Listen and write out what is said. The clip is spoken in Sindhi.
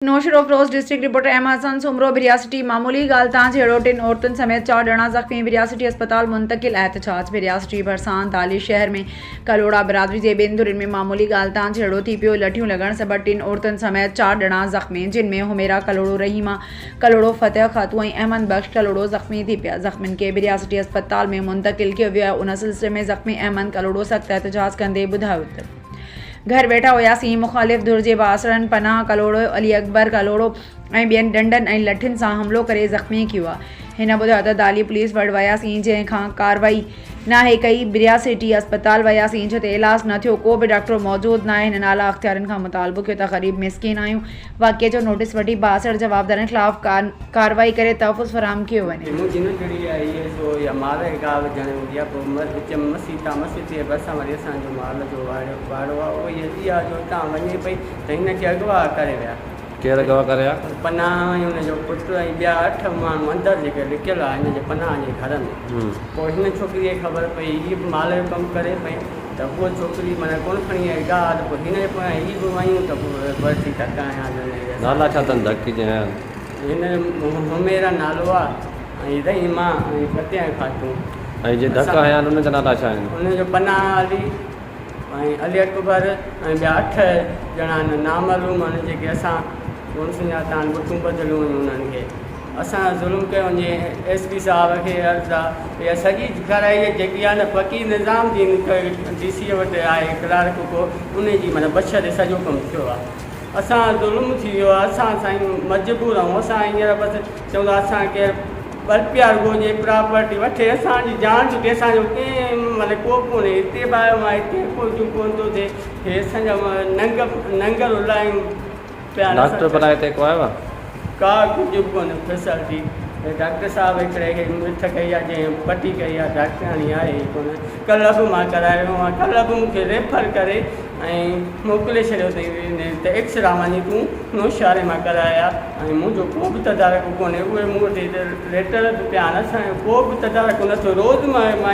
Naushahro Feroze, district reporter M Hassan Soomro, Bhiria city معمولي ڳالهه تان جهيڙو، ٽن عورتن سميت چار ڄڻا زخمي، ڀريا سٽي اسپتال منتقل، احتجاج ڀريا سٽي ڀرسان دالي شهر ۾ ڪلهوڙا برادري جي ٻن ڌرين ۾ معمولي ڳالهه تان جهيڙو ٿي پيو، لٺيون لڳڻ سبب ٽن عورتن سميت چار ڄڻا زخمي، جن ۾ حميرا ڪلهوڙو، رحيمه ڪلهوڙو، فتح خاتون ۽ احمد بخش ڪلهوڙو زخمي ٿي پيا، زخمين کي ڀريا سٽي اسپتال ۾ منتقل ڪيو ويو آهي، ان سلسلي ۾ زخمي احمد ڪلهوڙو سخت احتجاج ڪندي ٻڌايو ته. گهر ويٺا هياسين، مخالف ڌر جي بااثرن پناهه ڪلهوڙو، علي اڪبر ڪلهوڙو ۽ ٻين ڏنڊن ۽ لٺين سان حملو ڪري زخمي ڪيو آ. هن ٻڌايو ته دالي پوليس وٽ وياسين جنهن کان ڪارروائي ناهي ڪئي، بريا سٽي اسپتال وياسين جتي علاج نه ٿيو، ڪو به ڊاڪٽر موجود ناهي، هنن اعليٰ اختيارين کان مطالبو ڪيو ته غريب مسڪين آهيون، واقعي جو نوٽيس وٺي بااثر جوابدارن خلاف ڪارروائي ڪري تحفظ فراهم ڪيو وڃي. منهنجي ننڍڙي آهي هيء سو اها مال کي گاهه وجهڻ ويندي آهي پوء وچ ۾ مسيت آهي مسيت جي ڀرسان وري اسان جو مال جو واڙو آهي اهو ئي اها جو اتان وڃي پئي ته هن کي اغوا ڪري ويا. ڪير اغوا ڪري ويا؟ پناهه ۽ ان جو پٽ ۽ ٻيا اٺ ماڻهو اندر جيڪي لڪيل هئا هن جي پناهه جي گهر ۾ پوء هن ڇوڪريء کي خبر پئي هيء به مال جو ڪم ڪري پئي ته هوء ڇوڪري معنيٰ ڪونه کڻي آئي گاهه ته پوء هن جي پويان هي به ويون ته پوء ورتي ڌڪ هنيا جن نالا ڇا اٿن ڌڪ جنهن هنيا؟ هن جو حميره نالو آ ۽ رحيما ۽ فتح خاتون. ۽ جنهن ڌڪ هنيا آهن انهن جا نالا ڇا آهن؟ انهن جو پناهه علي ۽ علي اڪبر ۽ ٻيا اٺ ڄڻا آهن نامعلوم آهن جيڪي اسان ڪونه سڃاتا آهن ٻٽون ٻڌل هيون انهن کي. اسان سان ظلم ڪيو وڃي ايس پي صاحب کي عرض آ اها سڄي ڪرائي جيڪي آ نه فقير نظام الدين ڊي سي وٽ آهي ڪلارڪ ڪو ان جي معنيٰ بڇ تي سڄو ڪم ٿيو آ اسان سان ظلم ٿي ويو آ اسان سائين مجبور آهيون اسان هينئر بس چون ٿا اسان کي ٻه رپيا رڳو جي پراپرٽي وٺي اسان جي جان ڇٽي اسان جو ڪنهن معنيٰ ڪو ڪونهي هتي به آيو مان هتي ڪجهه ڪونه ٿو ٿئي هي اسان جا ننگ ننگر الايون پيا آهن ڊاڪٽر ڀلا هتي ڪو آيو آ؟ ڪا ڪجهه به ڪونهي فيسلٽي ڊاڪٽر صاحب هڪڙي کي مٺ ڪئي آ جنهن پٽي ڪئي آ ڊاڪٽرياڻي آهي ئي ڪونه ڪلهه به مان ڪرايو هو ڪلهه به مون کي ريفر ڪري ۽ موڪلي ڇڏيو اٿئي ته ايڪسرا وڃي تون نوشهري مان ڪرايا ۽ منهنجو ڪو به تدارڪ ڪونهي اهي مون وٽ ليٽر به پيا آهن اسان جو ڪو به تدارڪ نه ٿيو روز مان